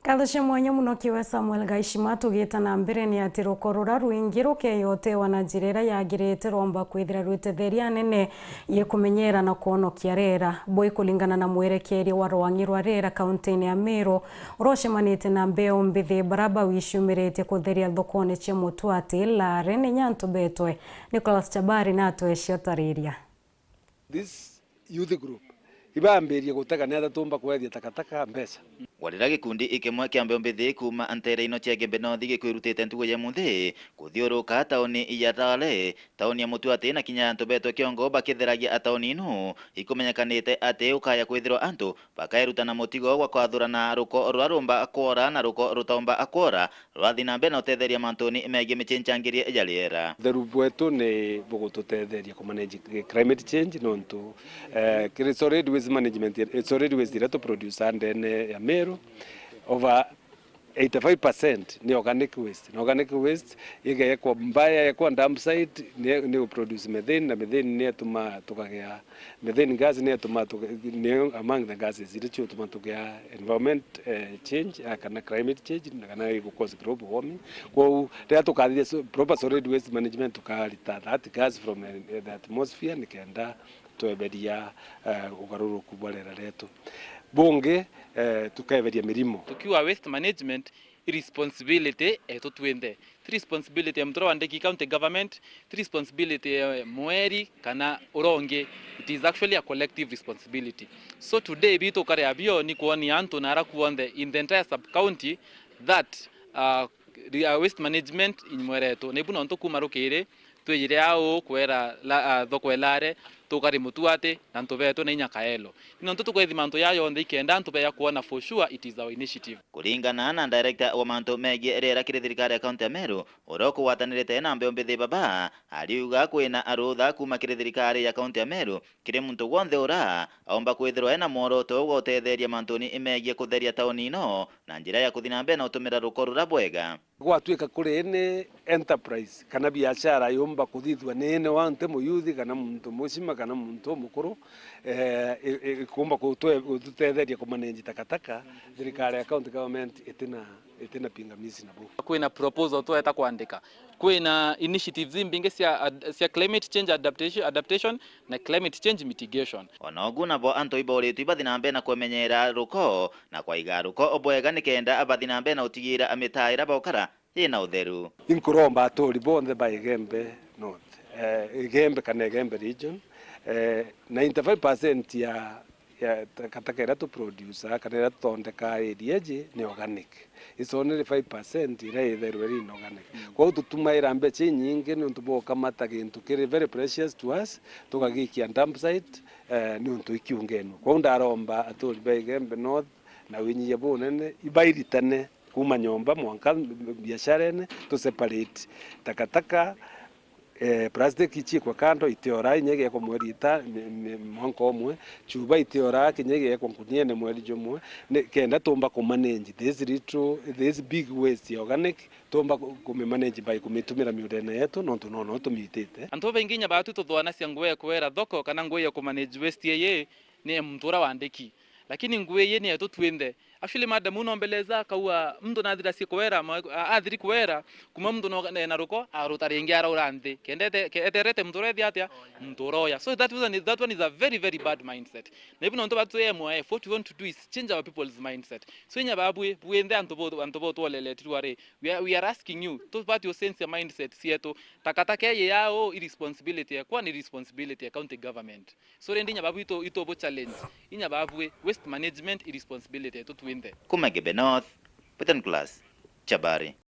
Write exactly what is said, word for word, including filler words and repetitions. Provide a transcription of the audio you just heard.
Nkatho cia mwanya muno kiwe Samuel Gaishima. Tugita na mbere, ni ati ruko rura rwingi rukeyotewa na njira iria yagirite rwomba kwithira rwitetheria anene ye kumenyera na kwonokia rera. Bui kuringana na mwerekeria wa rwang'i rwa rera kaunti-ini ya Meru, uria ucemanite na mbeu mbithi bara bawiciumiritie kutheria thokone cia Mutuati, Lare, ni Nyantu Betwe. Nicholas Chabari natweci utariria. This youth group ibambirie gutega ni atia tumba kwethia takataka mbeca. Gwarira gikundi ikimwe kia mbeu mbithi kuuma nteere ino cia Igembe North gikwirutite ntugu ya munthi kuthiuruka tauni ya Lare, tauni ya Mutuati na kinya antu betwe kiongo bakitheragia tauni ino, ikumenyekanite ati ukaya kwithirwa antu bakaeruta na mutigo gwa kwathurana ruko rura rumba kwora na ruko rutaumba kwora, rurathi na mbere na utetheria mantuni megii micincangirie ja riera. Utheru bwetu ni bugututetheria ku manage climate change, nontu, eh, kiri solid waste management, eh, solid waste iria tu produce ndene ya Meru, over eighty-five percent ni organic waste. Na organic waste igekwa mbaya, yekwa dump site, ni, ni produce methane, na methane ni etuma tukagea Methane gas ni etuma tuge-, ni among the gases iria ciutuma tugia environment, eh, change, ah, kana climate change, na kana igu cause global warming. Kwou, riria tukathithia so-, proper solid waste management, tukarita that gas from, eh, the atmosphere, nikenda tweberia, eh, ugaruruku bwa riera rietu. Bungi, eh, tukeberia mirimo. Tukiuga waste management, i responsibility yetu twinthe. Ti responsibility ya muntu uria wandiki county government, ti responsibility ya mweri kana uria ungi. It is actually a collective responsibility. So today, bitu kari abio ni kwonia antu na ara kuonthe in the entire sub county that, uh, re-, uh, waste management in mweretu. Na ibu nontu kuma rukiri, twijire au kwera la, ah, thoko e Lare, tukari Mutuati, na antu betu na inya Kaelo. Ni nontu tukwethima antu ya yonthe ikenda antu beya kwona for sure it is our initiative. Kuringana na director wa mantu megii riera kiri thirikari ya kaunti ya Meru, uria ukugwatanirite na mbeu mbithi baba, ariuga kwina arutha kuma kiri thirikari ya kaunti ya Meru kiri muntu wonthe ura aumba kwithirwa ena mworoto gwa utetheria mantuni megii kutheria tauni ino na njira ya kuthi na mbere na utumira ruko rura bwega. Gwatuika kuri ni enterprise kana biashara yumba kuthithua ni ene wa nte muyuthi kana muntu mucima kana muntu umukuru, eh, i-, i-, ikumba gutwe-, gututetheria kumanage takataka, thirikari ya county government itina, itina pingamizi nabo. Kwina proposal tweta kwandika. Kwina initiatives imbingi cia ad-, cia climate change adaptation, adaptation na climate change mitigation. Ona ugu nabo antu iboritwe ibathi na mbere na kwemenyera ruko na kwaiga ruko bwega nikenda bathi na mbere na utigira mitaa iria baukara ina utheru. Inkuromba aturi bonthe ba Igembe North, eh, Igembe kana Igembe region, eh, ninety-five percent ya, ya takataka iria tu produce kana iria tuthondeka area iji ni organic. It's only five percent iria itheru iri inorganic. Mm. Kwou tutumaira mbeca inyingi niuntu bwa gukamata gintu kiri very precious to us, tukagikia dump site, eh, niuntu ikiungenua. Kwou ndaromba aturi ba Igembe North na winyia bunene ibairitane kuma nyomba mwanka biasharene, tu separate takataka, eh, plastic iciikwe kando, itiora inya igeekwa mweri ita-, mi-, mi-, mwanka umwe, chuba itiora kinya igeekwa nkuniene mweri jumwe, ni kenda tumba ku manage this little, this big waste ya organic, tumba ku-, ku mi manage by kumitumira miundene yetu, nontu nono tumiitite. Antu babaingi inya baatu tuthuanacia ngugi ya kwera thoko kana ngugi ya ku manage waste ii ni muntu uria wandiki. Lakini ngugi ii ni yetu twinthe. Actually, madam, unombeleza akauga muntu nathira cie kwera, ma-, a-, athiri kwera, kuma muntu no, ne-, na ruko, aruta ringi araura nthi. Kenda ete-, ke-, eterete muntu uria ethi atia? Muntu uroya. So that one is, that one is a very, very bad mindset. Na ibu nontu batu M Y F, what we want to do is change our people's mindset. So inya babwi, bwinthe antu bo, antu bo twoleletirwa ri, we are, we are asking you, tubati ucenjia mindset cietu. Takataka ii yao, i responsibility yakwa, ni responsibility ya county government. So rindi inya babu itu, itu bu challenge. Inya babwe waste management i responsibility yetu twinthe. Kuma Igembe North, Peter Nicholas Chabari.